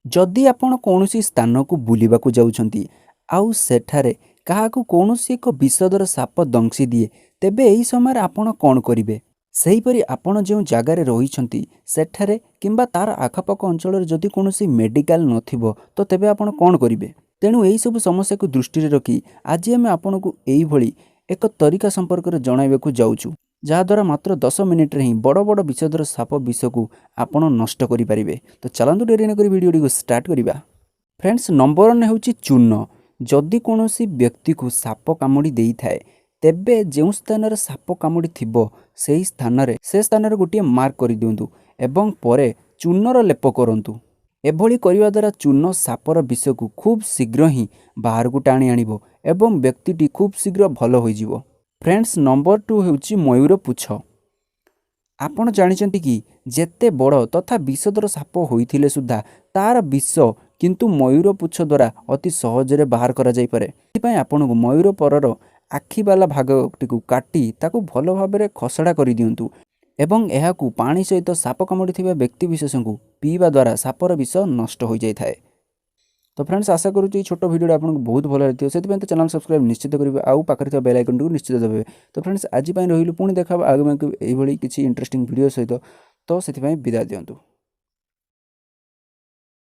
ଯଦି ଆପଣ କୌଣସି ସ୍ଥାନକୁ ବୁଲିବାକୁ ଯାଉଛନ୍ତି ଆଉ ସେଠାରେ କାହାକୁ କୌଣସି ଏକ ବିଷଧର ସାପ ଦଂଶି ଦିଏ, ତେବେ ଏହି ସମୟରେ ଆପଣ କ'ଣ କରିବେ? ସେହିପରି ଆପଣ ଯେଉଁ ଜାଗାରେ ରହିଛନ୍ତି ସେଠାରେ କିମ୍ବା ତା'ର ଆଖପାଖ ଅଞ୍ଚଳରେ ଯଦି କୌଣସି ମେଡ଼ିକାଲ ନଥିବ, ତ ତେବେ ଆପଣ କ'ଣ କରିବେ? ତେଣୁ ଏହିସବୁ ସମସ୍ୟାକୁ ଦୃଷ୍ଟିରେ ରଖି ଆଜି ଆମେ ଆପଣଙ୍କୁ ଏଇଭଳି ଏକ ତରିକା ସମ୍ପର୍କରେ ଜଣାଇବାକୁ ଯାଉଛୁ, ଯାହାଦ୍ୱାରା ମାତ୍ର 10 ମିନିଟ୍ରେ ହିଁ ବଡ଼ ବଡ଼ ବିଷଧର ସାପ ବିଷକୁ ଆପଣ ନଷ୍ଟ କରିପାରିବେ। ତ ଚାଲନ୍ତୁ, ଡେରି ନକରି ଭିଡ଼ିଓଟିକୁ ଷ୍ଟାର୍ଟ କରିବା। ଫ୍ରେଣ୍ଡସ୍, ନମ୍ବର 1 ହେଉଛି ଚୂନ। ଯଦି କୌଣସି ବ୍ୟକ୍ତିକୁ ସାପ କାମୁଡ଼ି ଦେଇଥାଏ, ତେବେ ଯେଉଁ ସ୍ଥାନରେ ସାପ କାମୁଡ଼ି ଥିବ ସେହି ସ୍ଥାନରେ ସେ ସ୍ଥାନରେ ଗୋଟିଏ ମାର୍କ କରିଦିଅନ୍ତୁ ଏବଂ ପରେ ଚୂନର ଲେପ କରନ୍ତୁ। ଏଭଳି କରିବା ଦ୍ୱାରା ଚୂନ ସାପର ବିଷକୁ ଖୁବ୍ ଶୀଘ୍ର ହିଁ ବାହାରକୁ ଟାଣି ଆଣିବ ଏବଂ ବ୍ୟକ୍ତିଟି ଖୁବ୍ ଶୀଘ୍ର ଭଲ ହୋଇଯିବ। ଫ୍ରେଣ୍ଡସ୍, ନମ୍ବର 2 ହେଉଛି ମୟୂର ପୁଚ୍ଛ। ଆପଣ ଜାଣିଛନ୍ତି କି, ଯେତେ ବଡ଼ ତଥା ବିଷଧର ସାପ ହୋଇଥିଲେ ସୁଦ୍ଧା ତା'ର ବିଷ କିନ୍ତୁ ମୟୂର ପୁଚ୍ଛ ଦ୍ୱାରା ଅତି ସହଜରେ ବାହାର କରାଯାଇପାରେ। ଏଥିପାଇଁ ଆପଣଙ୍କୁ ମୟୂର ପରର ଆଖିବାଲା ଭାଗଟିକୁ କାଟି ତାକୁ ଭଲ ଭାବରେ ଖସଡ଼ା କରିଦିଅନ୍ତୁ ଏବଂ ଏହାକୁ ପାଣି ସହିତ ସାପ କାମୁଡ଼ିଥିବା ବ୍ୟକ୍ତି ବିଶେଷଙ୍କୁ ପିଇବା ଦ୍ୱାରା ସାପର ବିଷ ନଷ୍ଟ ହୋଇଯାଇଥାଏ। ତ ଫ୍ରେଣ୍ଡସ୍, ଆଶା କରୁଛି ଏଇ ଛୋଟ ଭିଡ଼ିଓଟା ଆପଣଙ୍କୁ ବହୁତ ଭଲ ଲାଗିଥିବ। ସେଥିପାଇଁ ତ ଚ୍ୟାନେଲ୍ ସବସ୍କ୍ରାଇବ୍ ନିଶ୍ଚିତ କରିବେ ଆଉ ପାଖରେ ଥିବା ବେଲ୍ ଆଇକନ୍ଟିକୁ ନିଶ୍ଚିତ ଦେବେ। ତ ଫ୍ରେଣ୍ଡସ୍, ଆଜି ପାଇଁ ରହିଲୁ। ପୁଣି ଦେଖା ହେବ ଆଗାମୀ ଏଇଭଳି କିଛି ଇଣ୍ଟରେଷ୍ଟିଂ ଭିଡ଼ିଓ ସହିତ। ତ ସେଥିପାଇଁ ବିଦାୟ ଦିଅନ୍ତୁ।